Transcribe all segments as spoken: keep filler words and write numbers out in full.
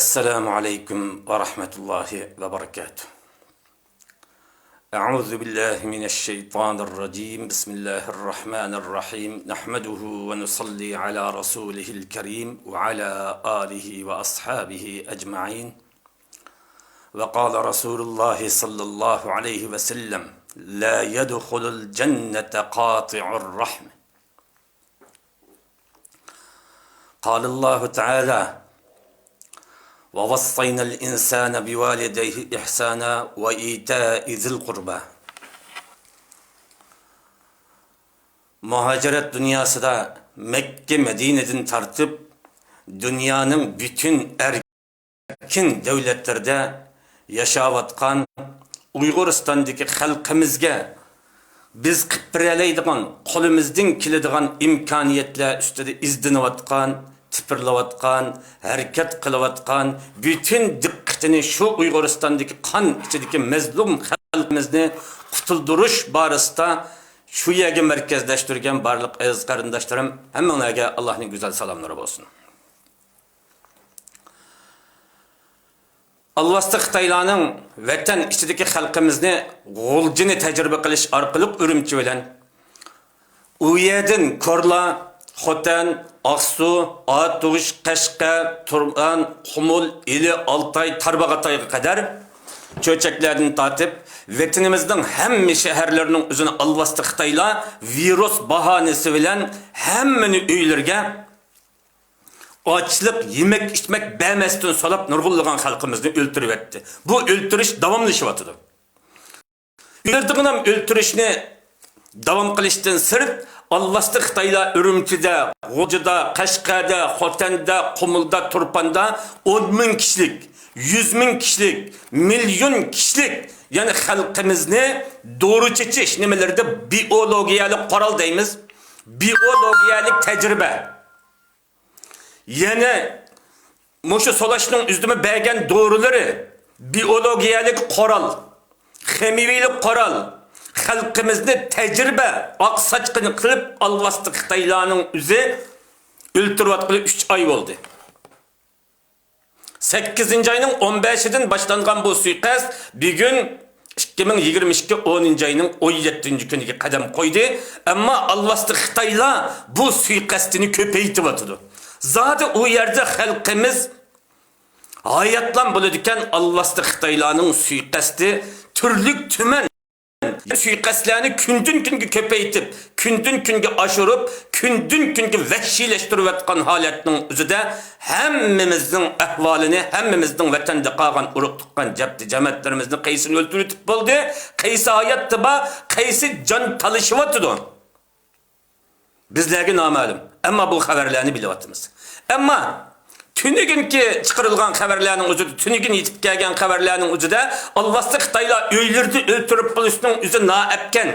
السلام عليكم ورحمة الله وبركاته. أعوذ بالله من الشيطان الرجيم. بسم الله الرحمن الرحيم. نحمده ونصلي على رسوله الكريم وعلى آله وأصحابه أجمعين. وقال رسول الله صلى الله عليه وسلم: لا يدخل الجنة قاطع الرحم. قال الله تعالى: ووصينا الإنسان بوالديه إحسانا وإيتاء ذي القربى. مۇھاجىرەت دۇنياسىدا مەككە، مەدىنىدىن تارتىپ دۇنيانىڭ پۈتۈن ئەركىن دۆلەتلىرىدە ياشاۋاتقان ئۇيغۇرىستاندىكى خەلقىمىزگە بىز قىلىپ بېرەلەيدىغان، قولىمىزدىن كېلىدىغان ئىمكانىيەتلەر ئۈستىدە ئىزدىنىۋاتقان، تىپىرلەۋاتقان، ھەرىكەت قىلىۋاتقان، پۈتۈن دىققىتىنى شۇ ئۇيغۇرىستاندىكى قان ئىچىدىكى مەزلۇم خەلقىمىزنى قۇتۇلدۇرۇش بارىسىدا شۇ يەرگە مەركەزلەشتۈرگەن بارلىق ئەزىز قېرىنداشلىرىم، ھەممىڭلارگە ئاللاھنىڭ گۈزەل سالاملىرى بولسۇن. ئالۋاستى خىتايلارنىڭ ۋەتەن ئىچىدىكى خەلقىمىزنى غۇلجىنى تەجرىبە قىلىش ئارقىلىق ئۈرۈمچى بىلەن ئۇ يەردىن كورلا، خوتەن، ئاقسۇ، ئاتۇش، قەشقەر، تۇرپان، قۇمۇل، ئىلى، ئالتاي، تارباغاتايغا قەدەر چۆچەكلەردىن تارتىپ، ۋەتىنىمىزنىڭ ھەممە شەھەرلىرىنىڭ ئۆزىنى ئالۋاستى خىتايلار ۋىرۇس باھانىسى بىلەن ھەممىنى ئۆيلىرىگە ئاچلىق، يېمەك-ئىچمەك بەرمەستىن سولاپ نۇرغۇنلىغان خەلقىمىزنى ئۆلتۈرۈۋەتتى. بۇ ئۆلتۈرۈش داۋاملىشىۋاتىدۇ. ئۆلتۈرىدىغىنام ئۆلتۈرۈشنى داۋام قىلىشتىن سىرت، ئالۋاستى خىتايلار ئۈرۈمچىدە، غۇلجىدا، قەشقەردە، خوتەندە، قۇمۇلدا، تۇرپاندا ئون مىڭ كىشىلىك، يۈز مىڭ كىشىلىك، مىليون كىشىلىك، يەنى خەلقىمىزنى دورا چېچىش نېمىلىرىدە بىئولوگىيەلىك قورال دەيمىز. بىئولوگىيەلىك تەجرىبە. يەنە مۇشۇ سولاشنىڭ ئۆزىدىمۇ بەرگەن دورىلىرى، بىئولوگىيەلىك قورال، خىمىيەلىك قورال، خەلقىمىزنى تەجرىبە ئاقساچقىنى قىلىپ، ئالۋاستى خىتايلارنىڭ ئۆزى ئۆلتۈرۈۋاتقىلى ئۈچ ئاي بولدى. سەككىزىنچى ئاينىڭ ئون بەشىدىن باشلانغان بۇ سۇيىقەست بۈگۈن ئىككى مىڭ يىگىرمە ئىككى ئونىنچى ئاينىڭ ئون يەتتىنچى كۈنىگە قەدەم قويدى. ئەمما ئالۋاستى خىتايلار بۇ سۇيىقەستىنى كۆپەيتىۋاتىدۇ. زادى ئۇ يەردە خەلقىمىز ھاياتلام بولىدىكەن، ئالۋاستى خىتايلارنىڭ سۇيىقەستى تۈرلۈك تۈمەن سۇيىقەستلەرنى كۈندىن كۈنگە كۆپەيتىپ، كۈندىن كۈنگە ئاشۇرۇپ، كۈندىن كۈنگە ۋەھشىيلەشتۈرۈۋاتقان ھالەتنىڭ ئۆزىدە ھەممىمىزنىڭ ئەھۋالىنى، ھەممىمىزنىڭ ۋەتەندە قالغان ئۇرۇق تۇغقان جەپتى جەمەتلىرىمىزنى قايسىنى ئۆلتۈرۈۋېتىپ بولدى، قايسى ھاياتتا بار، قايسى جان تالىشىۋاتىدۇ. بىزلەرگە نامەلۇم. ئەمما بۇ خەۋەرلەرنى بىلىۋاتىمىز. ئەمما تۈنۈگۈنكى چىقىرىلغان خەۋەرلەرنىڭ ئۆزىدە، تۈنۈگۈن يېتىپ كەلگەن خەۋەرلەرنىڭ ئۆزىدە ئالۋاستى خىتايلار ئۆيلىرىدە ئۆلتۈرۈپ بولۇشنىڭ ئۆزى نائەپكەن.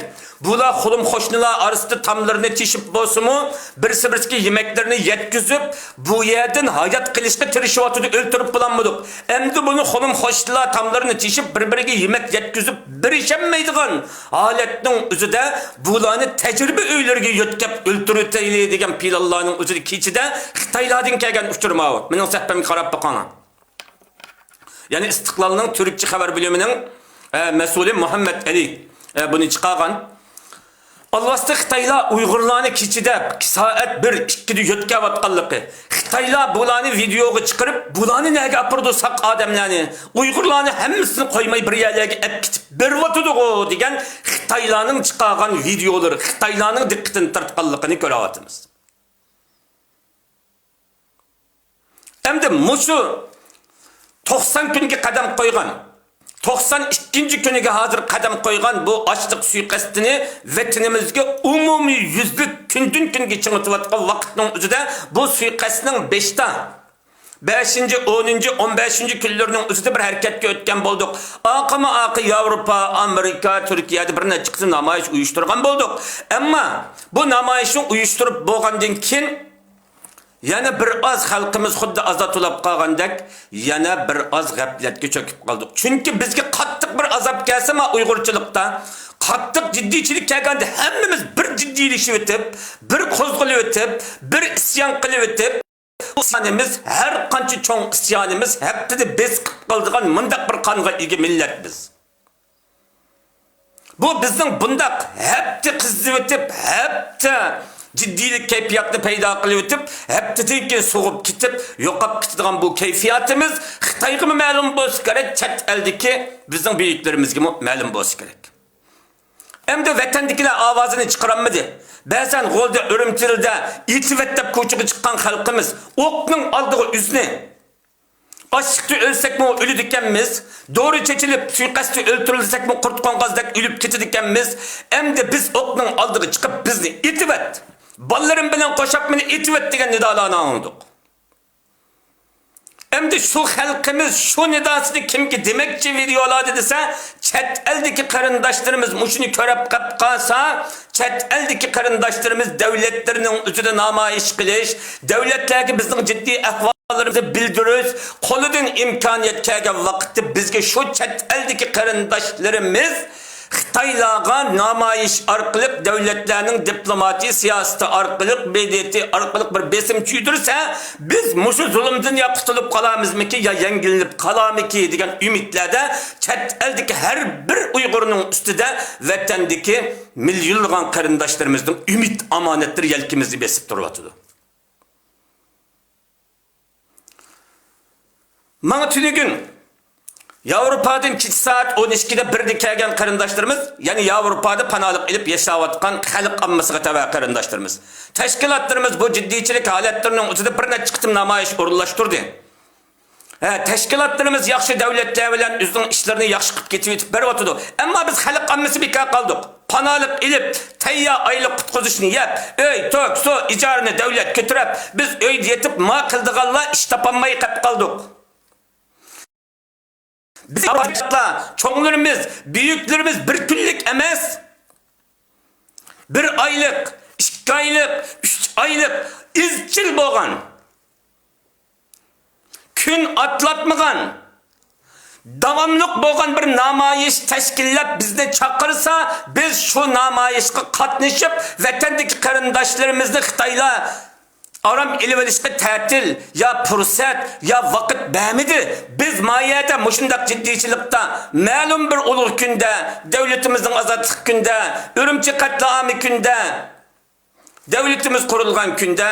بۇلار قولۇم قوشنىلار ئارىسىدا تاملىرىنى تېشىپ بولسىمۇ، بىرسى بىرسىگە يېمەكلىرىنى يەتكۈزۈپ، بۇ يەردىن ھايات قېلىشقا تىرىشىۋاتىدۇ، ئۆلتۈرۈپ بولالمىدۇق. ئەمدى بۇنى قولۇم قوشنىلار تاملىرىنى تېشىپ، بىر-بىرىگە يېمەك يەتكۈزۈپ بېرىشەلمەيدىغان ھالەتنىڭ ئۆزىدە بۇلارنى تەجرىبە ئۆيلىرىگە يۆتكەپ ئۆلتۈرۈۋېتەيلى دېگەن پىلانلارنىڭ ئۆزىدە كېچىدە خىتايلاردىن كەلگەن ئۇچۇر ماۋۇ. مېنىڭ سەھىپەمگە قاراپ بېقىڭلار. يەنى ئىستىقلالنىڭ تۈركچە خەۋەر بۆلۈمىنىڭ، ئە، مەسئۇلى مۇھەممەد ئەلى، ئە، بۇنى چىقارغان. ئالۋاستى خىتايلار ئۇيغۇرلارنى كېچىدە سائەت بىر، ئىككىدە يۆتكەۋاتقانلىقى، خىتايلار بۇلارنى ۋىدېئوغا چىقىرىپ، بۇلارنى نەگە ئاپىرىدۇ، ساق ئادەملەرنى، ئۇيغۇرلارنى ھەممىسىنى قويماي بىر يەرلەرگە ئەپ كېتىپ بېرىۋاتىدىغۇ دېگەن خىتايلارنىڭ چىقارغان ۋىدېئولىرى، خىتايلارنىڭ دىققىتىنى تارتقانلىقىنى كۆرۈۋاتىمىز. ئەمدى مۇشۇ توقسان كۈنگە قەدەم قويغان، توقسان ئىككىنچى كۈنىگە ھازىر قەدەم قويغان بۇ ئاچلىق سۇيىقەستىنى ۋەتىنىمىزگە ئومۇميۈزلۈك كۈندىن كۈنگە چىڭىتىۋاتقان ۋاقىتنىڭ ئۆزىدە بۇ سۇيىقەستنىڭ بېشىدا، بەشىنچى، ئونىنچى، ئون بەشىنچى كۈنلىرىنىڭ ئۆزىدە بىر ھەرىكەتكە ئۆتكەن بولدۇق. ئاقىمۇ ئاقى ياۋروپا، ئامېرىكا، تۈركىيەدە بىر نەچچە قېتىم نامايىش ئۇيۇشتۇرغان بولدۇق. ئەمما بۇ نامايىشنى ئۇيۇشتۇرۇپ بولغاندىن كېيىن، يەنە بىر ئاز خەلقىمىز خۇددى ئازاد بولاپ قالغاندەك، يەنە بىر ئاز غەپلەتكە چۆكۈپ قالدۇق. چۈنكى بىزگە قاتتىق بىر ئازاب كەلسە، ما ئۇيغۇرچىلىقتا قاتتىق جىددىيچىلىك كەلگەندە، ھەممىمىز بىر جىددىيلىشىۋېتىپ، بىر قوزغىلىۋېتىپ، بىر ئىسيان قىلىۋېتىپ، ئىسيانىمىز، ھەر قانچە چوڭ ئىسيانىمىز ھەپتىدە بېسىقىپ قالىدىغان مۇنداق بىر قانغا ئىگە مىللەت بىز. بۇ بىزنىڭ بۇنداق ھەپتە قىزىۋېتىپ، ھەپتە جىددىيلىك كەيپىياتنى پەيدا قىلىۋېتىپ، ھەپتىدىن كېيىن سوغۇپ كېتىپ، يوقاپ كېتىدىغان بۇ كەيپىياتىمىز خىتايغىمۇ مەلۇم بولسا كېرەك، چەت ئەلدىكى بىزنىڭ بۈيۈكلىرىمىزگىمۇ مەلۇم بولسا كېرەك. ئەمدى ۋەتەندىكىلەر ئاۋازىنى چىقىرالمىدى. بەزەن غولدا، ئۈرۈمچىدە ئېتىۋەت دەپ كوچىغا چىققان خەلقىمىز ئوقنىڭ ئالدىغا ئۆزىنى، ئاچلىقتا ئۆلسەكمۇ ئۆلىدىكەنمىز، دورا چېچىلىپ سۇيىقەستتە ئۆلتۈرۈلسەكمۇ قۇرت قوڭغازدەك ئۆلۈپ كېتىدىكەنمىز. ئەمدى بىز ئوقنىڭ ئالدىغا چىقىپ، بىزنى ئېتىۋەت، بالىلىرىم بىلەن قوشاپ مېنى ئېتىۋەت دېگەن نىدالارنى ئاڭلىدۇق. ئەمدى شۇ خەلقىمىز شۇ نىداسىنى كىمگە دېمەكچى ۋىدېئولاردا دېسە، چەت ئەلدىكى قېرىنداشلىرىمىز مۇشۇنى كۆرۈپ قېلىپ قالسا، چەت ئەلدىكى قېرىنداشلىرىمىز دۆلەتلىرىنىڭ ئۆزىدە نامايىش قىلىش، دۆلەتلەرگە بىزنىڭ جىددىي ئەھۋاللىرىمىزنى بىلدۈرۈش، قولىدىن ئىمكانىيەت كەلگەن ۋاقىتتا بىزگە شۇ چەت ئەلدىكى قېرىنداشلىرىمىز خىتايلارغا نامايىش ئارقىلىق، دۆلەتلەرنىڭ دىپلوماتىيە سىياسىتى ئارقىلىق، ب د ت ئارقىلىق بىر بېسىم چۈشۈرسە، بىز مۇشۇ زۇلۇمدىن يا قۇتۇلۇپ قالارمىزمىكى، يا يەڭگىللىنىپ قالارمىكى دېگەن ئۈمىدلەردە چەت ئەلدىكى ھەر بىر ئۇيغۇرنىڭ ئۈستىدە ۋەتەندىكى مىليونلىغان قېرىنداشلىرىمىزنىڭ ئۈمىد ئامانەتلىرى يەلكىمىزنى بېسىپ تۇرۇۋاتىدۇ. ماڭا تۈنۈگۈن ياۋروپادىن كېچە سائەت ئون ئىككىدە، بىردە كەلگەن قېرىنداشلىرىمىز، يەنى ياۋروپادا پاناھلىق ئېلىپ ياشاۋاتقان خەلق ئاممىسىغا تەۋە قېرىنداشلىرىمىز، تەشكىلاتلىرىمىز بۇ جىددىيچىلىك ھالەتلىرىنىڭ ئۆزىدە بىر نەچچە قېتىم نامايىش ئورۇنلاشتۇردى. ھە، تەشكىلاتلىرىمىز ياخشى دۆلەتلەر بىلەن ئۆزىنىڭ ئىشلىرىنى ياخشى قىلىپ كېتىۋېتىپ بېرىۋاتىدۇ. ئەمما بىز خەلق ئاممىسى بىكار قالدۇق. پاناھلىق ئېلىپ، تەييار ئايلىق قۇتقۇزۇشنى يەپ، ئۆي، توك، سۇ، ئىجارىنى دۆلەت كۆتۈرۈپ، بىز ئۆيدە يېتىپ ما قىلىدىغانلار ئىش تاپالماي قېلىپ قالدۇق. بىز چوڭلىرىمىز، بۈيۈكلىرىمىز بىر كۈنلۈك ئەمەس، بىر ئايلىق، ئىككى ئايلىق، ئۈچ ئايلىق ئىزچىل بولغان، كۈن ئاتلاتمىغان، داۋاملىق بولغان بىر نامايىش تەشكىللەپ بىزنى چاقىرسا، بىز شۇ نامايىشقا قاتنىشىپ، ۋەتەندىكى قېرىنداشلىرىمىزنى خىتايلار ئارام ئېلىۋېلىشقا تەتىل يا پۇرسەت يا ۋاقىت بەرمىدى. بىز ما يەردە مۇشۇنداق جىددىيچىلىكتا مەلۇم بىر ئۇلۇغ كۈندە، دۆلىتىمىزنىڭ ئازادلىق كۈندە، ئۈرۈمچى قەتلىئامى كۈندە، دۆلىتىمىز قۇرۇلغان كۈندە،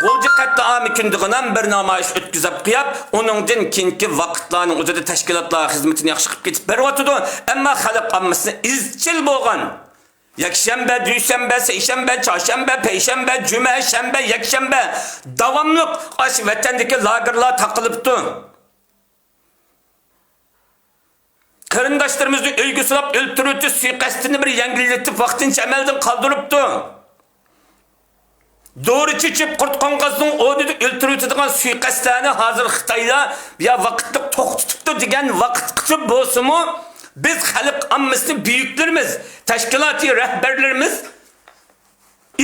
غۇلجا قەتلىئامى كۈندىغىنام بىر نامايىش ئۆتكۈزۈپ قويۇپ، ئۇنىڭدىن كېيىنكى ۋاقىتلارنىڭ ئۆزىدە تەشكىلاتلار خىزمىتىنى ياخشى قىلىپ كېتىپ بېرىۋاتىدۇ. ئەمما خەلق ئاممىسى ئىزچىل بولغان يەكشەنبە، دۈشەنبە، سەيشەنبە، چارشەنبە، پەيشەنبە، جۈمە، شەنبە، يەكشەنبە داۋاملىق ئاشۇ ۋەتەندىكى لاگېرلار تاقىلىپتۇ. قېرىنداشلىرىمىزنى ئۆيگە سولاپ ئۆلتۈرۈۋېتىش سۇيىقەستىنى بىر يەڭگىللىتىپ، ۋاقتىنچە ئەمەلدىن قالدۇرۇپتۇ. دورا چېچىپ، قۇرت قوڭغازنىڭ ئورنىدا ئۆلتۈرۈۋېتىدىغان سۇيىقەستلەرنى ھازىر خىتايلار يا ۋاقىتلىق توختىتىپتۇ دېگەن ۋاقىتقىچە بولسىمۇ، بىز خەلق ئاممىسىنى بۈيۈكلىرىمىز، تەشكىلاتىي رەھبەرلىرىمىز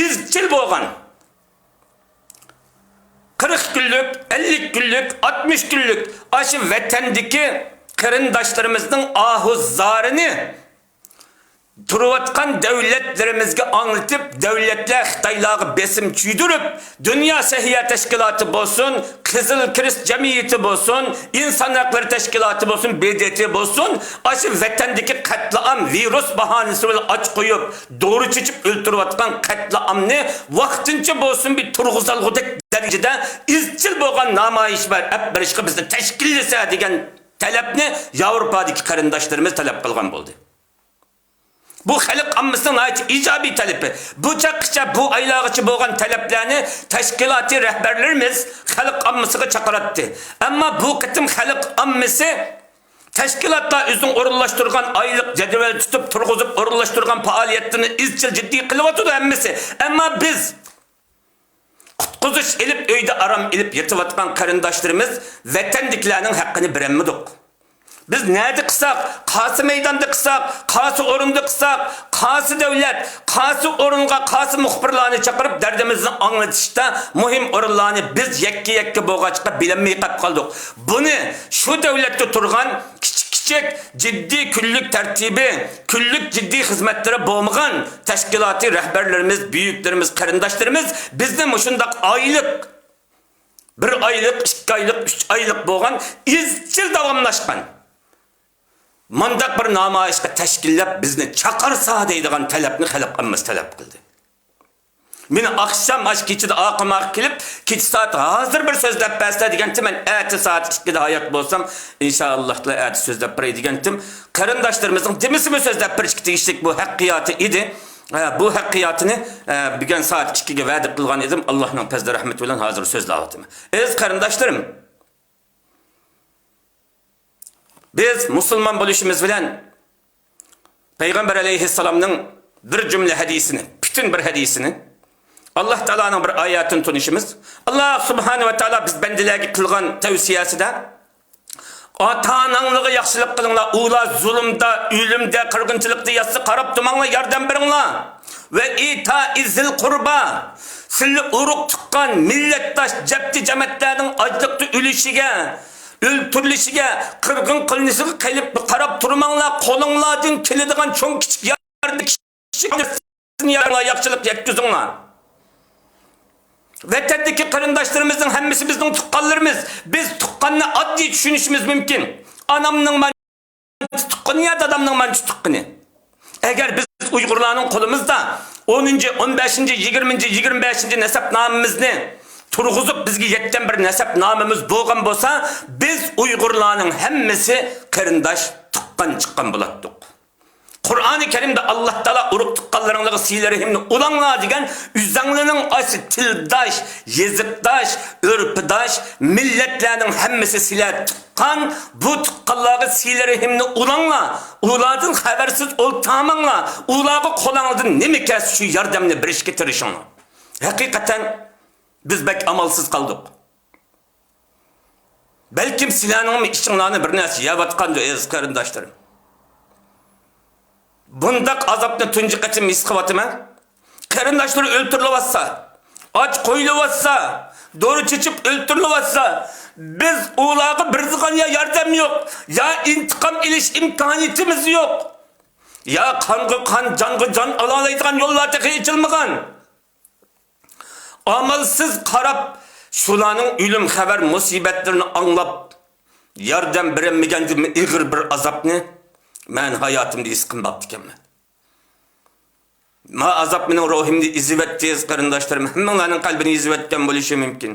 ئىزچىل بولغان قىرىق كۈنلۈك، ئەللىك كۈنلۈك، ئاتمىش كۈنلۈك ئاشۇ ۋەتەندىكى قېرىنداشلىرىمىزنىڭ ئاھۇ زارىنى تۇرۇۋاتقان دۆلەتلىرىمىزگە ئاڭلىتىپ، دۆلەتلەر خىتايلارغا بېسىم چۈشۈرۈپ، دۇنيا سەھىيە تەشكىلاتى بولسۇن، قىزىل كىرېست جەمئىيىتى بولسۇن، ئىنسان ھەقلىرى تەشكىلاتى بولسۇن، ب د ت بولسۇن، ئاشۇ ۋەتەندىكى قەتلىئام ۋىرۇس باھانىسى بىلەن ئاچ قويۇپ، دورا چېچىپ ئۆلتۈرۈۋاتقان قەتلىئامنى ۋاقتىنچە بولسۇن بىر تۇرغۇزالغۇدەك دەرىجىدە ئىزچىل بولغان نامايىش بەر-، ئەپ بېرىشقا بىزنى تەشكىللىسە دېگەن تەلەپنى ياۋروپادىكى قېرىنداشلىرىمىز تەلەپ قىلغان بولدى. بۇ خەلق ئاممىسىنىڭ ناھايىتى ئىجابىي تەلىپى. بۇ چاغقىچە، بۇ ئايلارغىچە بولغان تەلەپلەرنى تەشكىلاتىي رەھبەرلىرىمىز خەلق ئاممىسىغا چاقىراتتى. ئەمما بۇ قېتىم خەلق ئاممىسى تەشكىلاتلار ئۆزىنىڭ ئورۇنلاشتۇرغان ئايلىق جەدۋەل تۇتۇپ تۇرغۇزۇپ ئورۇنلاشتۇرغان پائالىيەتلىرىنى ئىزچىل جىددىي قىلىۋاتىدۇ ھەممىسى. ئەمما بىز قۇتقۇزۇش ئېلىپ، ئۆيدە ئارام ئېلىپ يېتىۋاتقان قېرىنداشلىرىمىز، ۋەتەندىكىلەرنىڭ ھەققىنى بېرەلمىدۇق. بىز نەدە قىلساق، قايسى مەيداندا قىلساق، قايسى ئورۇندا قىلساق، قايسى دۆلەت، قايسى ئورۇنغا، قايسى مۇخبىرلارنى چاقىرىپ دەردىمىزنى ئاڭلىتىشتا مۇھىم ئورۇنلارنى بىز يەككە-يەككە بولغاچقا بىلەلمەي قېلىپ قالدۇق. بۇنى شۇ دۆلەتتە تۇرغان كىچىك كىچىك، جىددىي كۈنلۈك تەرتىپى، كۈنلۈك جىددىي خىزمەتلىرى بولمىغان تەشكىلاتىي رەھبەرلىرىمىز، بۈيۈكلىرىمىز، قېرىنداشلىرىمىز بىزنى مۇشۇنداق ئايلىق بىر ئايلىق، ئىككى ئايلىق، ئۈچ ئايلىق بولغان، ئىزچىل داۋاملاشقان مانداق بىر نامايىشقا تەشكىللەپ، بىزنى چاقىرسا دەيدىغان تەلەپنى خەلق ئاممىسى تەلەپ قىلدى. مېنى ئاخشام ئاشۇ كېچىدە ئاقىماقا كېلىپ، كېچە سائەت ھازىر بىر سۆزلەپ بەرسە دېگەنتىم، مەن ئەتە سائەت ئىككىدە ھايات بولسام، ئىنشائاللاھ تائالا ئەتە سۆزلەپ بېرەي دېگەنتىم. قېرىنداشلىرىمىزنىڭ دېمىسىمۇ سۆزلەپ بېرىشكە تېگىشلىك بۇ ھەققىياتى ئىدى. ھە، بۇ ھەققىياتىنى، ھە، بۈگۈن سائەت ئىككىگە ۋەدە قىلغان ئىدىم. ئاللاھنىڭ پەزلى رەھمىتى بىلەن ھازىر سۆزلەۋاتىمەن. ئەزىز قېرىنداشلىرىم، بىز مۇسۇلمان بولۇشىمىز بىلەن پەيغەمبەر ئەلەيھىسسالامنىڭ بىر جۈملە ھەدىسىنى، پۈتۈن بىر ھەدىسىنى، ئاللاھ تائالانىڭ بىر ئايەتىنى تونۇشىمىز. ئاللاھ سۇبھانەھۇ ۋە تائالا بىز بەندىلەرگە قىلغان تەۋسىيەسىدە، ئاتا-ئاناڭلارغا ياخشىلىق قىلىڭلار، ئۇلار زۇلۇمدا، ئۆلۈمدە، قىرغىنچىلىقتا ياتسا قاراپ تۇرماڭلار، ياردەم بېرىڭلار. ۋە ئىتائىزىل قۇربا، سىلى ئۇرۇق تۇغقان، مىللەتداش، جەپتى جەمەتلەرنىڭ ئاچلىقتا ئۆلۈشىگە، ئۆلتۈرۈلۈشىگە، قىرغىن قىلىنىشىغا قېلىپ قاراپ تۇرماڭلار، قولۇڭلاردىن كېلىدىغان چوڭ كىچىك ياردەم، كىچىك ياخشىلىق يەتكۈزۈڭلار. ۋەتەندىكى قېرىنداشلىرىمىزنىڭ ھەممىسى بىزنىڭ تۇغقانلىرىمىز. بىز تۇغقاننى ئاددىي چۈشىنىشىمىز مۇمكىن. ئانامنىڭ مانچە تۇغقىنى يا دادامنىڭ مانچە تۇغقىنى. ئەگەر بىز ئۇيغۇرلارنىڭ قولىمىزدا ئونىنچى، ئون بەشىنچى، يىگىرمىنچى، يىگىرمە بەشىنچى نەسەبنامىمىزنى تۇرغۇزۇپ، بىزگە يەتكەن بىر نەسەبنامىمىز بولغان بولسا، بىز ئۇيغۇرلارنىڭ ھەممىسى قېرىنداش، تۇغقان چىققان بولاتتۇق. قۇرئانى كەرىمدە ئاللاھ تائالا ئۇرۇق تۇغقانلىرىڭلارغا سىلە رەھىمنى ئۇلاڭلار دېگەن، ئۆزەڭلارنىڭ ئاشۇ تىلداش، يېزىقداش، ئۆرپىداش مىللەتلەرنىڭ ھەممىسى سىلە تۇغقان، بۇ تۇغقانلارغا سىلە رەھىمنى ئۇلاڭلار، ئۇلاردىن خەۋەرسىز ئولتۇرماڭلار، ئۇلارغا قولۇڭلاردىن نېمە كەلسە شۇ ياردەمنى بېرىشكە تىرىشىڭلار. ھەقىقەتەن بىز بەك ئامالسىز قالدۇق. بەلكىم سىلەرنىڭمۇ ئىچىڭلارنى بىر نەرسە يەۋاتقاندۇ، ئەزىز قېرىنداشلىرىم. بۇنداق ئازابنى تۇنجى قېتىم ھېس قىلىۋاتىمەن. قېرىنداشلىرى ئۆلتۈرۈلۈۋاتسا، ئاچ قويۇلۇۋاتسا، دورا چېچىپ ئۆلتۈرۈلۈۋاتسا، بىز ئۇلارغا بېرىدىغان يا ياردەم يوق، يا ئىنتىقام ئېلىش ئىمكانىيىتىمىز يوق. يا قانغا قان، جانغا جان ئالالايدىغان يوللار تېخى ئېچىلمىغان. ئامالسىز قاراپ، شۇلارنىڭ ئۆلۈم خەۋەر مۇسىبەتلىرىنى ئاڭلاپ، ياردەم بېرەلمىگەندىنمۇ ئېغىر بىر ئازابنى مەن ھاياتىمدا ھېس قىلماپتىكەنمەن. ما ئازاب مېنىڭ روھۇمنى ئېزىۋەتتى، ئەزىز قېرىنداشلىرىم، ھەممىڭلارنىڭ قەلبىنى ئېزىۋەتكەن بولۇشى مۇمكىن.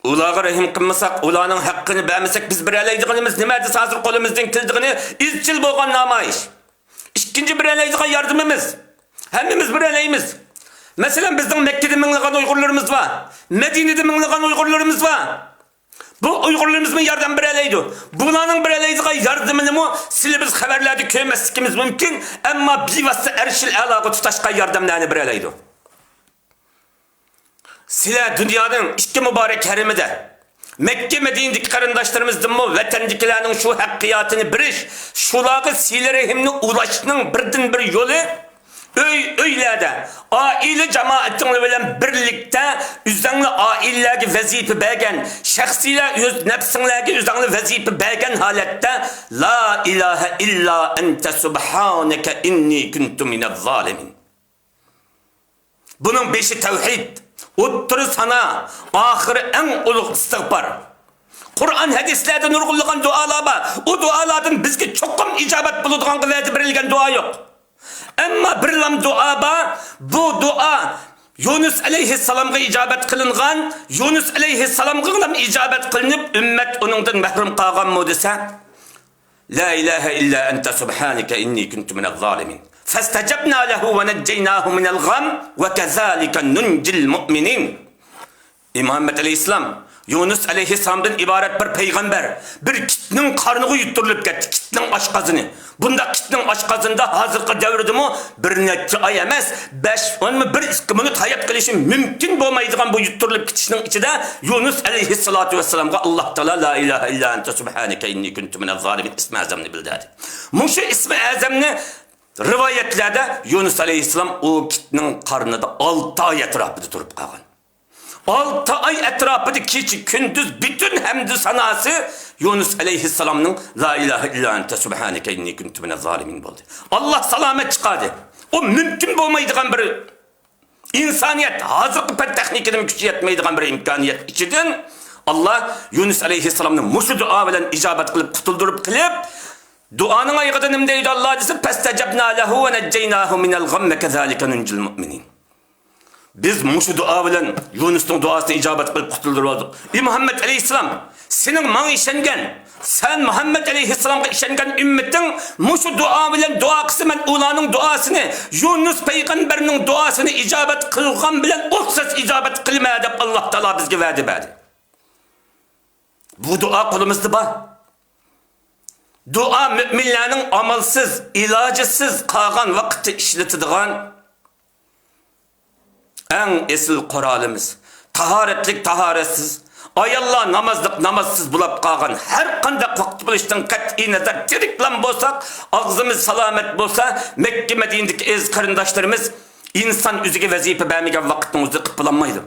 ئۇلارغا رەھىم قىلمىساق، ئۇلارنىڭ ھەققىنى بەرمىسەك، بىز بېرەلەيدىغىنىمىز نېمە دېسە، ھازىر قولىمىزدىن كېلىدىغىنى ئىزچىل بولغان نامايىش. ئىككىنچى بېرەلەيدىغان ياردىمىمىز، ھەممىمىز بېرەلەيمىز. مەسىلەن، بىزنىڭ مەككىدە مىڭلىغان ئۇيغۇرلىرىمىز بار، مەدىنىدە مىڭلىغان ئۇيغۇرلىرىمىز بار. بۇ ئۇيغۇرلىرىمىزمۇ ياردەم بېرەلەيدۇ. بۇلارنىڭ بېرەلەيدىغان ياردىمىنىمۇ سىلى بىز خەۋەرلەردە كۆرمەسلىكىمىز مۇمكىن، ئەمما بىۋاسىتە ئەرشىل ئەلاغا تۇتاشقان ياردەملەرنى بېرەلەيدۇ. سىلەر دۇنيانىڭ ئىككى مۇبارەك ھەرىمىدە، مەككە مەدىنىدىكى قېرىنداشلىرىمىزدىنمۇ، ۋەتەندىكىلەرنىڭ شۇ ھەققىياتىنى بېرىش، شۇلارغا سىلە رەھىمنى ئۇلاشنىڭ بىردىنبىر يولى، ئۆي، ئۆيلەردە، ئائىلە جامائىتىڭلار بىلەن بىرلىكتە، ئۆزەڭلار ئائىلىلەرگە ۋەزىپە بەرگەن، شەخسىيلەر ئۆز نەپسىڭلارگە ئۆزەڭلار ۋەزىپە بەرگەن ھالەتتە، لا ئىلاھە ئىللا ئەنتە سۇبھانەكە ئىننى كۇنتۇ مىنەز زالىمىن. بۇنىڭ بېشى تەۋھىد، ئوتتۇرا سانا، ئاخىرى ئەڭ ئۇلۇغ ئىستىغپار. قۇرئان، ھەدىسلەردە نۇرغۇنلىغان دۇئالار بار. ئۇ دۇئالاردىن بىزگە چوقۇم ئىجابەت بولىدىغانغا ۋەدە بېرىلگەن دۇئا يوق. ئەمما بىرلام دۇئا بار. بۇ دۇئا يۇنۇس ئەلەيھىسسالامغا ئىجابەت قىلىنغان، يۇنۇس ئەلەيھىسسالامغىلا ئىجابەت قىلىنىپ، ئۈممەت ئۇنىڭدىن مەھرۇم قالغانمۇ دېسە، لا ئىلاھە ئىللا ئەنتە سۇبھانەكە ئىننى كۇنتۇ مىنەز زالىمىن. فاستجبنا له ونجيناه من الغم وكذلك ننجي المؤمنين. ئىمام مۇھەممەد ئەلەيھىسسالام يۇنۇس ئەلەيھىسسالامدىن ئىبارەت بىر پەيغەمبەر، بىر كىتنىڭ قارنىغا يۇتتۇرۇلۇپ كەتتى، كىتنىڭ ئاشقازىنى. بۇنداق كىتنىڭ ئاشقازىنىدا ھازىرقى دەۋردىمۇ بىر نەچچە ئاي ئەمەس، بەش، ئونمۇ، بىر ئىككى مىنۇت ھايات قېلىشى مۇمكىن بولمايدىغان بۇ يۇتتۇرۇلۇپ كېتىشنىڭ ئىچىدە يۇنۇس ئەلەيھىسسالاتۇ ۋەسسالامغا ئاللاھ تائالا لا ئىلاھە ئىللا ئەنتە سۇبھانەكە ئىننى كۇنتۇ مىنەز زالىمىن ئىسمى ئەزەمنى بىلدۈردى. مۇشۇ ئىسمى ئەزەمنى رىۋايەتلەردە يۇنۇس ئەلەيھىسسالام ئۇ كىتنىڭ قارنىدا ئالتە ئاي ئەتراپىدا تۇرۇپ قالغان. ئالتە ئاي ئەتراپىدا كېچە كۈندۈز پۈتۈن ھەمدۇ ساناسى يۇنۇس ئەلەيھىسسالامنىڭ لا ئىلاھە ئىللا ئەنتە سۇبھانەكە ئىننى كۇنتۇ مىنەز زالىمىن بولدى. ئاللاھ سالامەت چىقاردى. ئۇ مۇمكىن بولمايدىغان بىر ئىنسانىيەت ھازىرقى پەن تېخنىكىنىڭ كۈچى يەتمەيدىغان بىر ئىمكانىيەت ئىچىدىن ئاللا يۇنۇس ئەلەيھىسسالامنى مۇشۇ دۇئا بىلەن ئىجابەت قىلىپ، قۇتۇلدۇرۇپ قىلىپ، دۇئانىڭ ئايىغىدا نېمە دەيدۇ ئاللا دېسە، فاستجبنا له ونجيناه من الغم وكذلك ننجي المؤمنين. بىز مۇشۇ دۇئا بىلەن يۇنۇسنىڭ دۇئاسىنى ئىجابەت قىلىپ قۇتۇلدۇرۇۋالدۇق. ئى مۇھەممەد ئەلەيھىسسالام، سېنىڭ ماڭا ئىشەنگەن، سەن مۇھەممەد ئەلەيھىسسالامغا ئىشەنگەن ئۈممىتىڭ مۇشۇ دۇئا بىلەن دۇئا قىلسا، مەن ئۇلارنىڭ دۇئاسىنى، يۇنۇس پەيغەمبەرنىڭ دۇئاسىنى ئىجابەت قىلغان بىلەن ئوخشاش ئىجابەت قىلىمەن دەپ ئاللا تائالا بىزگە ۋەدە بەردى. بۇ دۇئا قولىمىزدا بار. دۇئا مۆمىنلەرنىڭ ئامالسىز، ئىلاجىسىز قالغان ۋاقىتتا ئىشلىتىدىغان ئەڭ ئېسىل قورالىمىز. تاھارەتلىك، تاھارەتسىز، ئاياللار نامازلىق، نامازسىز بولاپ قالغان ھەر قانداق ۋاقىت بولۇشتىن قەتئىينەزەر، تىرىكلام بولساق، ئاغزىمىز سالامەت بولسا، مەككە، مەدىنىدىكى ئەزىز قېرىنداشلىرىمىز، ئىنسان ئۆزىگە ۋەزىپە بەرمىگەن ۋاقىتنىڭ ئۆزىدە قىلىپ بولالمايدۇ.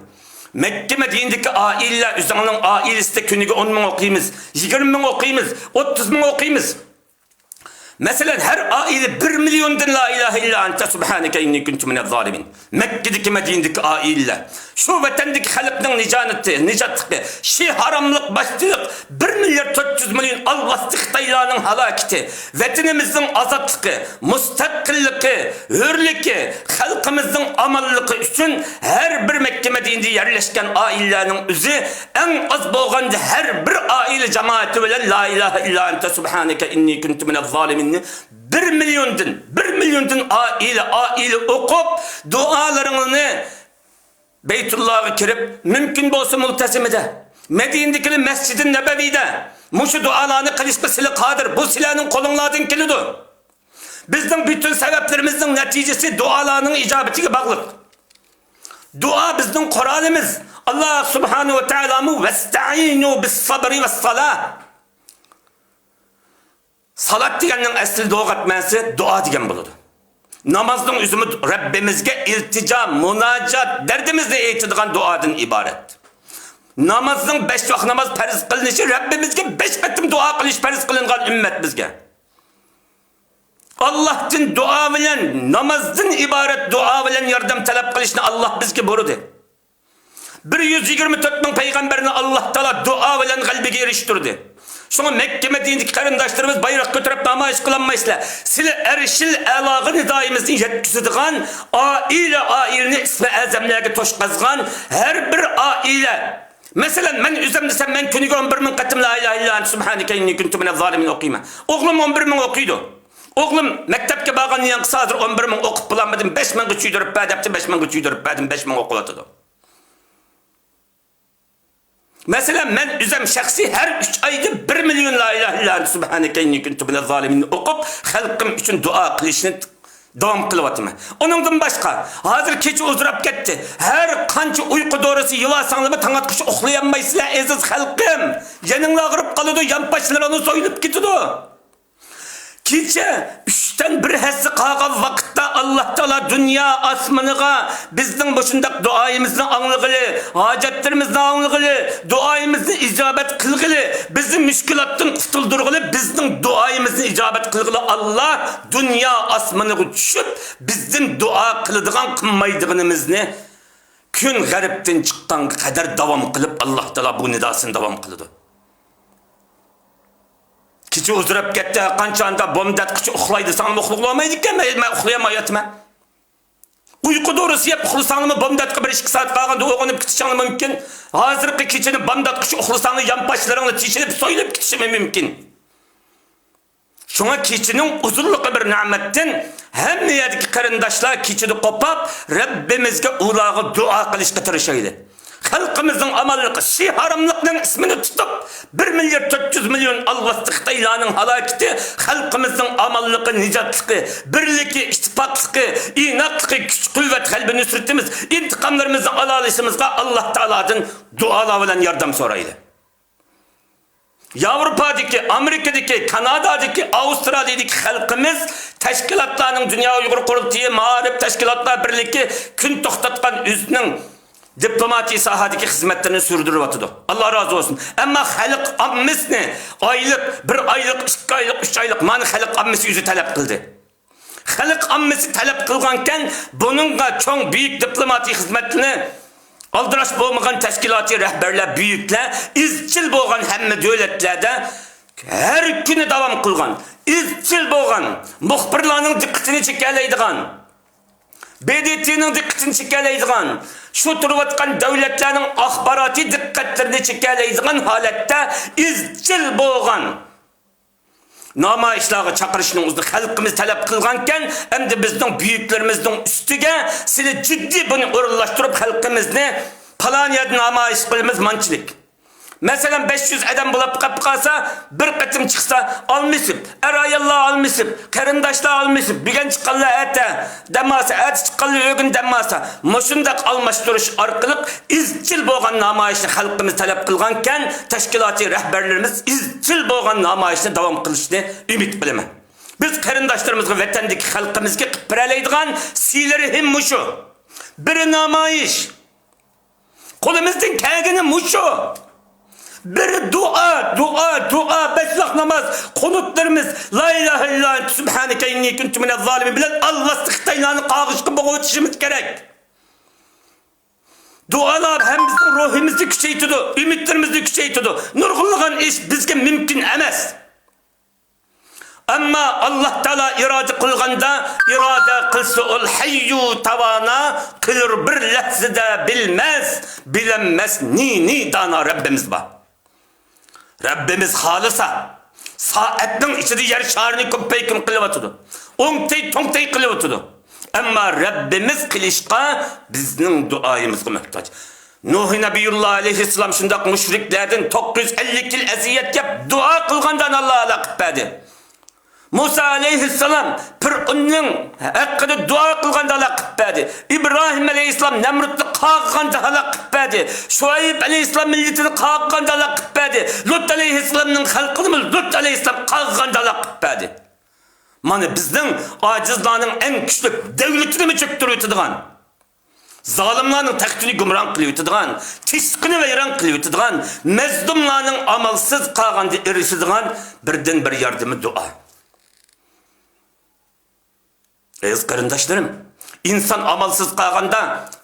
مەككە، مەدىنىدىكى ئائىلىلەر، ئۆزۈڭنىڭ ئائىلىسىدە كۈنىگە ئون مىڭ ئوقۇيمىز، يىگىرمە مىڭ ئوقۇيمىز، ئوتتۇز مىڭ ئوقۇيمىز. مەسىلەن، ھەر ئائىلە بىر مىليوندىن لا ئىلاھە ئىللا ئەنتە سۇبھانەكە ئىننى كۇنتۇ مىنەز زالىمىن. مەككىدىكى، مەدىنىدىكى ئائىلىلەر، شۇ ۋەتەندىكى خەلقنىڭ نىجانىتى، نىجاتلىقى، شى ھاراملىق، باجچىلىق، بىر مىليارد تۆت يۈز مىليون ئالۋاستى خىتايلارنىڭ ھالاكىتى، ۋەتىنىمىزنىڭ ئازادلىقى، مۇستەقىللىقى، ھۆرلۈكى، خەلقىمىزنىڭ ئامانلىقى ئۈچۈن ھەر بىر مەككە، مەدىنىدە يەرلەشكەن ئائىلىلەرنىڭ ئۆزى ئەڭ ئاز بولغاندا ھەر بىر ئائىلە جامائىتى بىلەن لا ئىلاھە ئىللا ئەنتە سۇبھانەكە ئىننى كۇنتۇ مىنەز زالىمىننى بىر مىليوندىن، بىر مىليوندىن ئائىلە، ئائىلە ئوقۇپ، دۇئالىرىڭىزنى بەيتۇللاغا كىرىپ، مۇمكىن بولسا مۇلتەزىمىدە، مەدىنىدىكى مەسجىدى نەبەۋىدە مۇشۇ دۇئالارنى قىلىشقا سىلى قادىر، بۇ سىلەرنىڭ قولۇڭلاردىن كېلىدۇ. بىزنىڭ پۈتۈن سەۋەبلىرىمىزنىڭ نەتىجىسى دۇئالارنىڭ ئىجابىتىگە باغلىق. دۇئا بىزنىڭ قورالىمىز. ئاللا سۇبھانەھۇ ۋە تائالامۇ ۋەستەئىنۇ بىس سەبرى ۋەس سالاھ. سالات دېگەننىڭ ئەسلى لۇغەت مەنىسى دۇئا دېگەن بولىدۇ. نامازنىڭ ئۆزىمۇ رەببىمىزگە ئىلتىجا، مۇناجات، دەردىمىزنى ئېيتىدىغان دۇئادىن ئىبارەت. نامازنىڭ بەش ۋاق ناماز پەرز قىلىنىشى، رەببىمىزگە بەش قېتىم دۇئا قىلىش پەرز قىلىنغان ئۈممەت بىزگە. ئاللاھتىن دۇئا بىلەن، نامازدىن ئىبارەت دۇئا بىلەن ياردەم تەلەپ قىلىشنى ئاللاھ بىزگە بۇيرۇدى. بىر يۈز يىگىرمە تۆت مىڭ پەيغەمبەرنى ئاللاھ تائالا دۇئا بىلەن غەلىبىگە ئېرىشتۈردى. شۇڭا مەككە، مەدىنىدىكى قېرىنداشلىرىمىز بايراق كۆتۈرۈپ نامايىش قىلالمايسىلەر. سىلى ئەرشىل ئەلاغا نىدايىمىزنى يەتكۈزىدىغان ئائىلە، ئائىلىنى ئىسمى ئەزەملەرگە توشقازغان ھەر بىر ئائىلە. مەسىلەن، مەن ئۆزۈم دېسەم، مەن كۈنىگە ئون بىر مىڭ قېتىم لا ئىلاھە ئىللا ئەنتە سۇبھانەكە ئىننى كۇنتۇ مىنەز زالىمىن ئوقۇيمەن. ئوغلۇم ئون بىر مىڭ ئوقۇيدۇ. ئوغلۇم مەكتەپكە بارغاندىن كېيىن، ھازىر ئون بىر مىڭ ئوقۇپ بولالمىدىم، بەش مىڭغا چۈشۈرۈپ بەر دەپتۇ، بەش مىڭغا چۈشۈرۈپ بەردىم، بەش مىڭ ئوقۇۋاتىدۇ. مەسىلەن، مەن ئۆزۈم شەخسىي ھەر ئۈچ ئايدا بىر مىليون لا ئىلاھە ئىللا ئەنتە سۇبھانەكە ئىننى كۇنتۇ مىنەز زالىمىننى ئوقۇپ، خەلقىم ئۈچۈن دۇئا قىلىشنى داۋام قىلىۋاتىمەن. ئۇنىڭدىن باشقا، ھازىر كېچە ئۇزىراپ كەتتى. ھەر قانچە ئۇيقۇ دورىسى يېۋالساڭلارمۇ، تاڭ ئاتقۇچە ئۇخلىيالمايسىلەر، ئەزىز خەلقىم. جېنىڭلار ئاغرىپ قالىدۇ، يانپاشلىرىڭلار سويۇلۇپ كېتىدۇ. كېچە ئۈچتىن بىر ھەسسە قالغان ۋاقىتتا ئاللاھ تائالا دۇنيا ئاسمىنىغا بىزنىڭ مۇشۇنداق دۇئايىمىزنى ئاڭلىغىلى، ھاجەتلىرىمىزنى ئاڭلىغىلى، دۇئايىمىزنى ئىجابەت قىلغىلى، بىزنى مۈشكۈلاتتىن قۇتۇلدۇرغىلى، بىزنىڭ دۇئايىمىزنى ئىجابەت قىلغىلى ئاللاھ دۇنيا ئاسمىنىغا چۈشۈپ، بىزدىن دۇئا قىلىدىغان، قىلمايدىغىنىمىزنى كۈن غەربتىن چىققانغا قەدەر داۋام قىلىپ، ئاللاھ تائالا بۇ نىداسىنى داۋام قىلىدۇ. كېچە ئۇزىراپ كەتتى، ھەرقانچە ئاندا بوم دەتقىچە ئۇخلاي دېسەڭمۇ ئۇخلىغىلى بولمايدىكەن، مەن، مەن ئۇخلىيالمايۋاتىمەن. ئۇيقۇ دورىسى يەپ ئۇخلىساڭلىمۇ، بوم دەتقى بىر ئىككى سائەت قالغاندا ئويغىنىپ كېتىشىڭلار مۇمكىن. ھازىرقى كېچىنى بوم دەتقىچە ئۇخلىساڭلار، يانپاشلىرىڭلار تېشىلىپ، سويۇلۇپ كېتىشىمۇ مۇمكىن. شۇڭا كېچىنىڭ ئۇزۇنلۇقى بىر نېمەتتىن، ھەممە يەردىكى قېرىنداشلار كېچىدە قوپاپ، رەببىمىزگە، ئۇلارغا دۇئا قىلىشقا تىرىشايلى. خەلقىمىزنىڭ ئامانلىقى، شى ھاراملىقنىڭ ئىسمىنى تۇتۇپ، بىر مىليارد تۆت يۈز مىليون ئالۋاستى خىتايلارنىڭ ھالاكىتى، خەلقىمىزنىڭ ئامانلىقى، نىجاتلىقى، بىرلىكى، ئىتتىپاقلىقى، ئىناقلىقى، كۈچ-قۇۋۋەت، غەلىبە-نۇسرىتىمىز، ئىنتىقاملىرىمىزنى ئالالىشىمىزغا ئاللاھ تائالادىن دۇئالار بىلەن ياردەم سورايلى. ياۋروپادىكى، ئامېرىكىدىكى، كانادادىكى، ئاۋسترالىيىدىكى خەلقىمىز تەشكىلاتلارنىڭ، دۇنيا ئۇيغۇر قۇرۇلتىيى، مائارىپ تەشكىلاتلار بىرلىكى كۈن توختاتقان ئۆزىنىڭ دىپلوماتىيە ساھەدىكى خىزمەتلىرىنى سۈردۈرۈۋاتىدۇ. ئاللا رازى بولسۇن. ئەمما خەلق ئاممىسىنى ئايلىق، بىر ئايلىق، ئىككى ئايلىق، ئۈچ ئايلىق، مانا خەلق ئاممىسى ئۆزى تەلەپ قىلدى. خەلق ئاممىسى تەلەپ قىلغانكەن، بۇنىڭغا چوڭ، بۈيۈك دىپلوماتىك خىزمەتنى ئالدىراش بولمىغان تەشكىلاتىي رەھبەرلەر، بۈيۈكلەر ئىزچىل بولغان ھەممە دۆلەتلەردە ھەر كۈنى داۋام قىلغان، ئىزچىل بولغان، مۇخبىرلارنىڭ دىققىتىنى چېكەلەيدىغان، ب د ت نىڭ دىققىتىنى چېكەلەيدىغان، شۇ تۇرۇۋاتقان دۆلەتلەرنىڭ ئاخباراتىي دىققەتلىرىنى چېكەلەيدىغان ھالەتتە ئىزچىل بولغان نامايىشلارغا چاقىرىشنىڭ ئۆزىنى خەلقىمىز تەلەپ قىلغانكەن، ئەمدى بىزنىڭ بۈيۈكلىرىمىزنىڭ ئۈستىگە سىلى جىددىي بۇنى ئورۇنلاشتۇرۇپ، خەلقىمىزنى پالان يەردە نامايىش قىلىمىز، مانچىلىك. مەسىلەن، بەش يۈز ئادەم بولاپ قېلىپ قالسا، بىر قېتىم چىقسا، ئالمىشىپ، ئەر-ئاياللار ئالمىشىپ، قېرىنداشلار ئالمىشىپ، بۈگۈن چىققانلار ئەتە دەم ئالسا، ئەتە چىققانلار ئۆگۈن دەم ئالسا، مۇشۇنداق ئالماشتۇرۇش ئارقىلىق ئىزچىل بولغان نامايىشنى خەلقىمىز تەلەپ قىلغانكەن، تەشكىلاتىي رەھبەرلىرىمىز ئىزچىل بولغان نامايىشنى داۋام قىلىشىنى ئۈمىد قىلىمەن. بىز قېرىنداشلىرىمىزغا، ۋەتەندىكى خەلقىمىزگە قىلىپ بېرەلەيدىغان سىلىرىم مۇشۇ. بىر نامايىش. قولىمىزدىن كەلگىنى مۇشۇ. بىر دۇئا، دۇئا، دۇئا، بەش ۋاق ناماز، قۇنۇتلىرىمىز، لا ئىلاھە ئىللا ئەنتە سۇبھانەكە ئىننى كۇنتۇ مىنەز زالىمىن بىلەن ئاللا خىتايلارنى قاغىشقا بوغۇۋېتىشىمىز كېرەك. دۇئالار ھەم بىزنىڭ روھىمىزنى كۈچەيتىدۇ، ئۈمىدلىرىمىزنى كۈچەيتىدۇ. نۇرغۇنلىغان ئىش بىزگە مۇمكىن ئەمەس. ئەمما ئاللا تائالا ئىرادە قىلغاندا، ئىرادە قىلسا ئۇل ھەييۇ تاۋانا، قىلۇر بىر لەھزىدە بىلمەس، بىلەلمەس نى نى دانا رەببىمىز بار. رەببىمىز خالىسا، سائەتنىڭ ئىچىدە يەر شارىنى كۈمپەيكۈم قىلىۋاتىدۇ. ئوڭتەي توڭتەي قىلىۋاتىدۇ. ئەمما رەببىمىز قىلىشقا بىزنىڭ دۇئايىمىزغا موھتاج. نۇھ نەبىيۇللا ئەلەيھىسسالام شۇنداق مۇشرىكلەردىن توققۇز يۈز ئەللىك يىل ئەزىيەت يەپ دۇئا قىلغاندا ئاللا ھالاك قىلىپ بەردى. مۇسا ئەلەيھىسسالام پىرئۇننىڭ ھەققىدە دۇئا قىلغاندا ھالاك قىلىپ بەردى. ئىبراھىم ئەلەيھىسسالام نەمرۇتنى قاغىغاندا ھالاك قىلىپ بەردى. شۇئەيب ئەلەيھىسسالام مىللىتىنى قاغىغاندا ھالاك قىلىپ بەردى. لۇت ئەلەيھىسسالامنىڭ خەلقىنىمۇ لۇت ئەلەيھىسسالام قاغىغاندا ھالاك قىلىپ بەردى. مانا بىزنىڭ ئاجىزلارنىڭ ئەڭ كۈچلۈك دۆلىتىنىمۇ چۆكتۈرۈۋېتىدىغان، زالىملارنىڭ تەختىنى گۇمران قىلىۋېتىدىغان، تىشلىقىنى ۋەيران قىلىۋېتىدىغان، مەزلۇملارنىڭ ئامالسىز قالغاندا ئېرىشىدىغان بىردىنبىر ياردىمى دۇئا. ئەزىز قېرىنداشلىرىم، ئىنسان ئامالسىز قالغاندا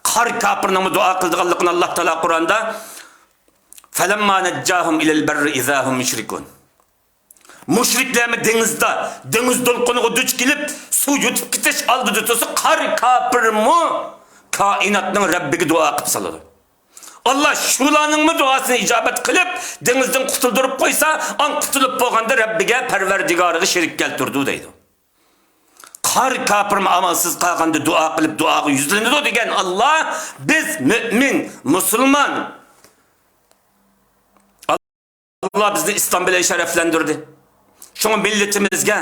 قارى كاپىرنىڭمۇ دۇئا قىلىدىغانلىقىنى ئاللا تائالا قۇرئاندا، فَلَمَّا نَجَّاهُمْ إِلَى الْبَرِّ إِذَا هُمْ يُشْرِكُونَ. مۇشرىكلارمۇ دېڭىزدا، دېڭىز دولقۇنىغا دۇچ كېلىپ، سۇ يۇتۇپ كېتىش ئالدىدا تۇرسا، قارى كاپىرمۇ كائىناتنىڭ رەببىگە دۇئا قىلىپ سالىدۇ. ئاللا شۇلارنىڭمۇ دۇئاسىنى ئىجابەت قىلىپ، دېڭىزدىن قۇتۇلدۇرۇپ قويسا، ئان قۇتۇلۇپ بولغاندا رەببىگە، پەرۋەردىگارىغا شېرىك كەلتۈرىدۇ دەيدۇ. قارى كاپىرمۇ ئامالسىز قالغاندا دۇئا قىلىپ، دۇئاغا يۈزلىنىدۇ دېگەن ئاللا، بىز مۆمىن، مۇسۇلمان، ئاللا بىزنى ئىسلام بىلەن شەرەفلەندۈردى. شۇڭا مىللىتىمىزگە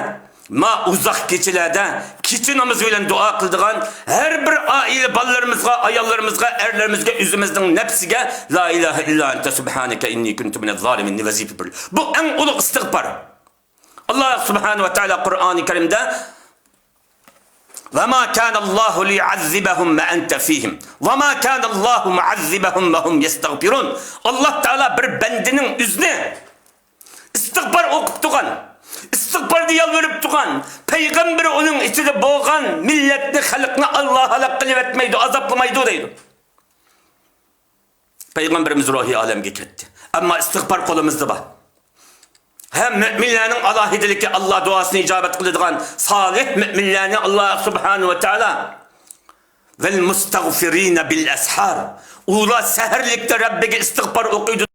ما ئۇزاق كېچىلەردە كېچە نامىزى بىلەن دۇئا قىلىدىغان ھەر بىر ئائىلە بالىلىرىمىزغا، ئاياللىرىمىزغا، ئەرلىرىمىزگە، ئۆزىمىزنىڭ نەپسىگە لا ئىلاھە ئىللا ئەنتە سۇبھانەكە ئىننى كۇنتۇ مىنەز زالىمىننى ۋەزىپە بېرىلدى. بۇ ئەڭ ئۇلۇغ ئىستىغپار. ئاللا سۇبھانەھۇ ۋە تائالا قۇرئانى كەرىمدە «وَمَا كَانَ اللَّهُ لِيُعَذِّبَهُمْ وَأَنْتَ فِيهِمْ وَمَا كَانَ اللَّهُ مُعَذِّبَهُمْ وَهُمْ يَسْتَغْفِرُونَ». ئاللا تائالا بىر بەندىنىڭ ئۆزىنى ئىستىغپار ئوقۇپ تۇرغان، ئىستىغپاردا يالۋۇرۇپ تۇرغان پەيغەمبىرى ئۇنىڭ ئىچىدە بولغان مىللەتنى، خەلقنى ئاللا ھالاك قىلىۋەتمەيدۇ، ئازابلىمايدۇ دەيدۇ. پەيغەمبىرىمىز روھىي ئالەمگە كەتتى. ئەمما ئىستىغپار قولىمىزدا بار. ھەم مۆمىنلەرنىڭ ئالاھىدىلىكى، ئاللا دۇئاسىنى ئىجابەت قىلىدىغان سالىھ مۆمىنلەرنى ئاللا سۇبھانەھۇ ۋە تائالا «ۋەل مۇستەغفىرىنە بىل ئەسھار». ئۇلار سەھەرلىكتە رەببىگە ئىستىغپار ئوقۇيدۇ.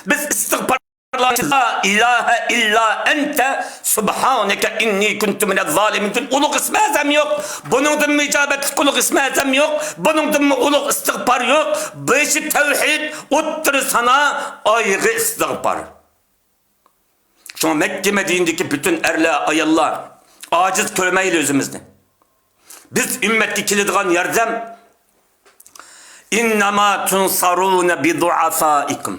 بىز ئىستىغپار لا ئىلاھە ئىللا ئەنتە سۇبھانەكە ئىننى كۇنتۇ مىنەز زالىمىن. ئۇلۇغ ئىسمى ئەزەم يوق. بۇنىڭدىنمۇ ئىجابەتلىك ئۇلۇغ ئىسمى ئەزەم يوق. بۇنىڭدىنمۇ ئۇلۇغ ئىستىغپار يوق. بېشى تەۋھىد، ئوتتۇرا سانا، ئايىغى ئىستىغپار. شۇڭا مەككە مەدىنىدىكى پۈتۈن ئەرلەر، ئاياللار، ئاجىز كۆرمەيلى ئۆزىمىزنى. بىز ئۈممەتكە كېلىدىغان ياردەم، «ئىننەما تۇنسارۇنە بىدۇئەفائىكۇم،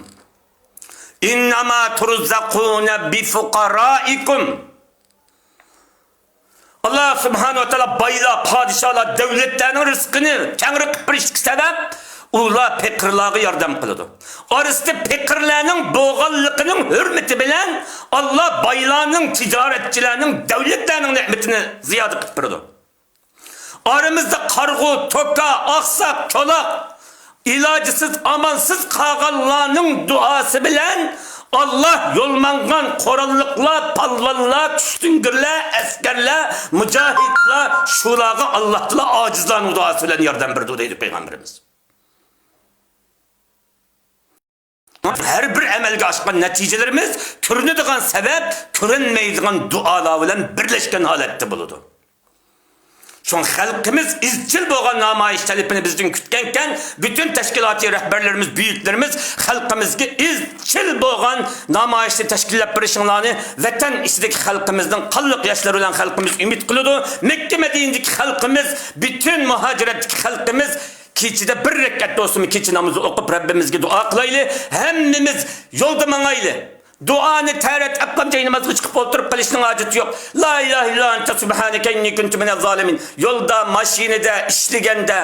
ئىننەما تۇرزەقۇنە بىفۇقەرائىكۇم». ئاللا سۇبھانەھۇ ۋە تائالا بايلار، پادىشاھلار، دۆلەتلەرنىڭ رىزقىنى كەڭرى قىلىپ بېرىشلىكى سەۋەب، ئۇلار پېقىرلارغا ياردەم قىلىدۇ. ئارىسىدا پېقىرلارنىڭ بولغانلىقىنىڭ ھۆرمىتى بىلەن ئاللا بايلارنىڭ، تىجارەتچىلەرنىڭ، دەۋلەتلەرنىڭ نېمىتىنى زىيادە قىلىپ بېرىدۇ. ئارىمىزدا قارىغۇ، توكا، ئاقساق، چولاق، ئىلاجىسىز، ئامالسىز قالغانلارنىڭ دۇئاسى بىلەن ئاللا يول ماڭغان قوراللىقلار، پالۋانلار، كۈچ سۈڭگۈرلەر، ئەسكەرلەر، مۇجاھىدلار، شۇلارغا ئاللا تائالا ئاجىزلارنىڭ دۇئاسى بىلەن ياردەم بېرىدۇ دەيدۇ پەيغەمبىرىمىز. ھەر بىر ئەمەلگە ئاشقان نەتىجىلىرىمىز كۆرۈنىدىغان سەۋەب، كۆرۈنمەيدىغان دۇئالار بىلەن بىرلەشكەن ھالەتتە بولىدۇ. شۇڭا خەلقىمىز ئىزچىل بولغان نامايىش تەلىپىنى بىزدىن كۈتكەنكەن، پۈتۈن تەشكىلاتىي رەھبەرلىرىمىز، بۈيۈكلىرىمىز خەلقىمىزگە ئىزچىل بولغان نامايىشنى تەشكىللەپ بېرىشىڭلارنى ۋەتەن ئىچىدىكى خەلقىمىزنىڭ قانلىق ياشلىرى بىلەن خەلقىمىز ئۈمىد قىلىدۇ. مەككە مەدىنىدىكى خەلقىمىز، پۈتۈن مۇھاجىرەتتىكى خەلقىمىز كېچىدە بىر رەكەت بولسىمۇ كېچە نامىزى ئوقۇپ، رەببىمىزگە دۇئا قىلايلى. ھەممىمىز يولدا ماڭايلى. دۇئانى تەرەت ئەپقان جاي نامازغا چىقىپ ئولتۇرۇپ قىلىشنىڭ ھاجىتى يوق. لا ئىلاھە ئىللا ئەنتە سۇبھانەكە ئىننى كۇنتۇ مىنەز زالىمىن. يولدا، ماشىنىدا، ئىشلىگەندە،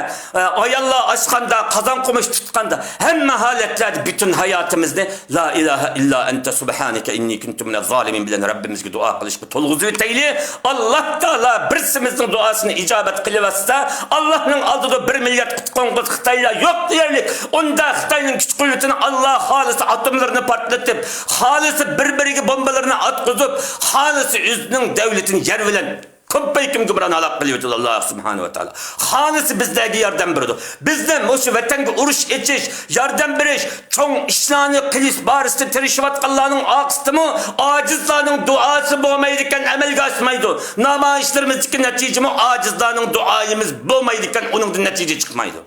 ئاياللار ئاچقاندا، قازان قومۇچ تۇتقاندا، ھەممە ھالەتلەردە پۈتۈن ھاياتىمىزنى لا ئىلاھە ئىللا ئەنتە سۇبھانەكە ئىننى كۇنتۇ مىنەز زالىمىن بىلەن رەببىمىزگە دۇئا قىلىشقا تولغۇزۇۋېتەيلى. ئاللا تائالا بىرسىمىزنىڭ دۇئاسىنى ئىجابەت قىلىۋەتسە، ئاللانىڭ ئالدىدا بىر مىليارد قۇتقۇنغۇچ خىتايلار يوق دېيەرلىك. ئۇندا خىتاينىڭ كۈچ قۇۋۋىتىنى ئاللا خالىسا ئاتوملىرىنى پارتلىتىپ، خالىسا بىر-بىرىگە بومبىلىرىنى ئاتقۇزۇپ، خالىسا ئۆزىنىڭ دەۋلىتىنى يەر بىلەن كۆپەيكىم گۇمران ھالاك قىلىۋېتىدۇ ئاللا سۇبھانەھۇ ۋە تائالا. خالىسا بىزلەرگە ياردەم بېرىدۇ. بىزنى مۇشۇ ۋەتەنگە ئۇرۇش ئېچىش، ياردەم بېرىش، چوڭ ئىشلارنى قىلىش بارىسىدا تىرىشىۋاتقانلارنىڭ ئارقىسىدىمۇ ئاجىزلارنىڭ دۇئاسى بولمايدىكەن، ئەمەلگە ئاشمايدۇ. نامايىشلىرىمىزدىكى نەتىجىمۇ ئاجىزلارنىڭ دۇئايىمىز بولمايدىكەن، ئۇنىڭدىن نەتىجە چىقمايدۇ.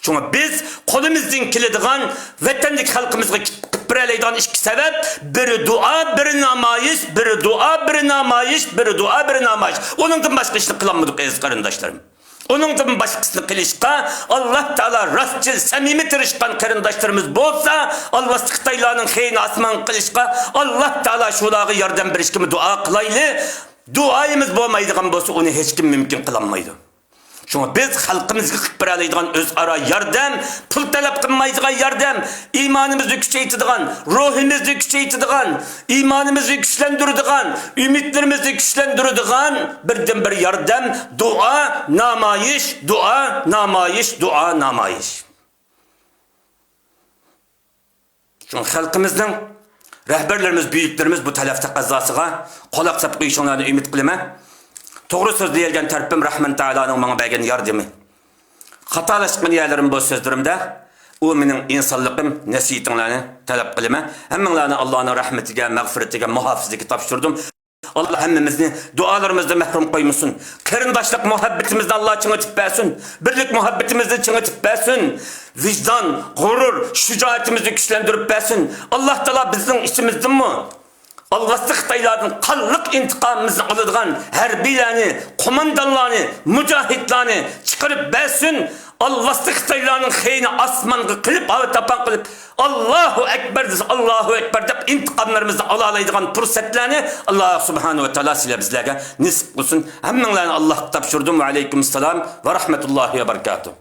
شۇڭا بىز قولىمىزدىن كېلىدىغان ۋەتەندىكى خەلقىمىزغا قىلىپ بېرەلەيدىغان ئىككى سەۋەب، بىرى دۇئا، بىرى نامايىش، بىرى دۇئا، بىرى نامايىش، بىرى دۇئا، بىرى نامايىش. ئۇنىڭدىن باشقا ئىشنى قىلالمىدۇق، ئەزىز قېرىنداشلىرىم. ئۇنىڭدىن باشقىسىنى قىلىشقا ئاللا تائالا راستچىل، سەمىمىي تىرىشقان قېرىنداشلىرىمىز بولسا، ئالۋاستى خىتايلارنىڭ خېيىنى ئاسمانغا قىلىشقا ئاللا تائالا شۇلارغا ياردەم بېرىشكىمۇ دۇئا قىلايلى. دۇئايىمىز بولمايدىغان بولسا، ئۇنى ھېچكىم مۇمكىن قىلالمايدۇ. شۇڭا بىز خەلقىمىزگە قىلىپ بېرەلەيدىغان ئۆزئارا ياردەم، پۇل تەلەپ قىلمايدىغان ياردەم، ئىمانىمىزنى كۈچەيتىدىغان، روھىمىزنى كۈچەيتىدىغان، ئىمانىمىزنى كۈچلەندۈرىدىغان، ئۈمىدلىرىمىزنى كۈچلەندۈرىدىغان بىردىنبىر ياردەم دۇئا، نامايىش، دۇئا، نامايىش، دۇئا، نامايىش. شۇڭا خەلقىمىزنىڭ رەھبەرلىرىمىز، بۈيۈكلىرىمىز بۇ تەلەپتە قەزاسىغا قۇلاق سېلىپ قويۇشۇڭلارنى ئۈمىد قىلىمەن. توغرا سۆزلىيەلىگەن تەرىپىم رەھمان تائالانىڭ ماڭا بەرگەن ياردىمى. خاتالاشقان يەرلىرىم بۇ سۆزلىرىمدە، ئۇ مېنىڭ ئىنسانلىقىم، نەسىھىتىڭلارنى تەلەپ قىلىمەن. ھەممىڭلارنى ئاللانىڭ رەھمىتىگە، مەغپىرىتىگە، مۇھاپىزىتىگە تاپشۇردۇم. ئاللا ھەممىمىزنى دۇئالىرىمىزدىن مەھرۇم قويمىسۇن. قېرىنداشلىق مۇھەببىتىمىزنى ئاللا چىڭىتىپ بەرسۇن. بىرلىك مۇھەببىتىمىزنى چىڭىتىپ بەرسۇن. ۋىجدان، غۇرۇر، شۇجائىتىمىزنى كۈچلەندۈرۈپ بەرسۇن. ئاللا تائالا بىزنىڭ ئىچىمىزدىنمۇ ئالۋاستى خىتايلاردىن قانلىق ئىنتىقامىمىزنى ئالىدىغان ھەربىيلەرنى، قوماندانلارنى، مۇجاھىدلارنى چىقىرىپ بەرسۇن. ئالۋاستى خىتايلارنىڭ خېيىنى ئاسمانغا قىلىپ، ھاۋا تاپان قىلىپ، ئاللاھۇ ئەكبەر دېسە، ئاللاھۇ ئەكبەر دەپ ئىنتىقاملىرىمىزنى ئالالايدىغان پۇرسەتلەرنى ئاللا سۇبھانەھۇ ۋە تائالا سىلەر بىزلەرگە نېسىپ قىلسۇن. ھەممىڭلارنى ئاللاھقا تاپشۇردۇم. ۋە ئەلەيكۇم ئەسسالام ۋە رەھمەتۇللاھى ۋە بەرىكاتۇھ.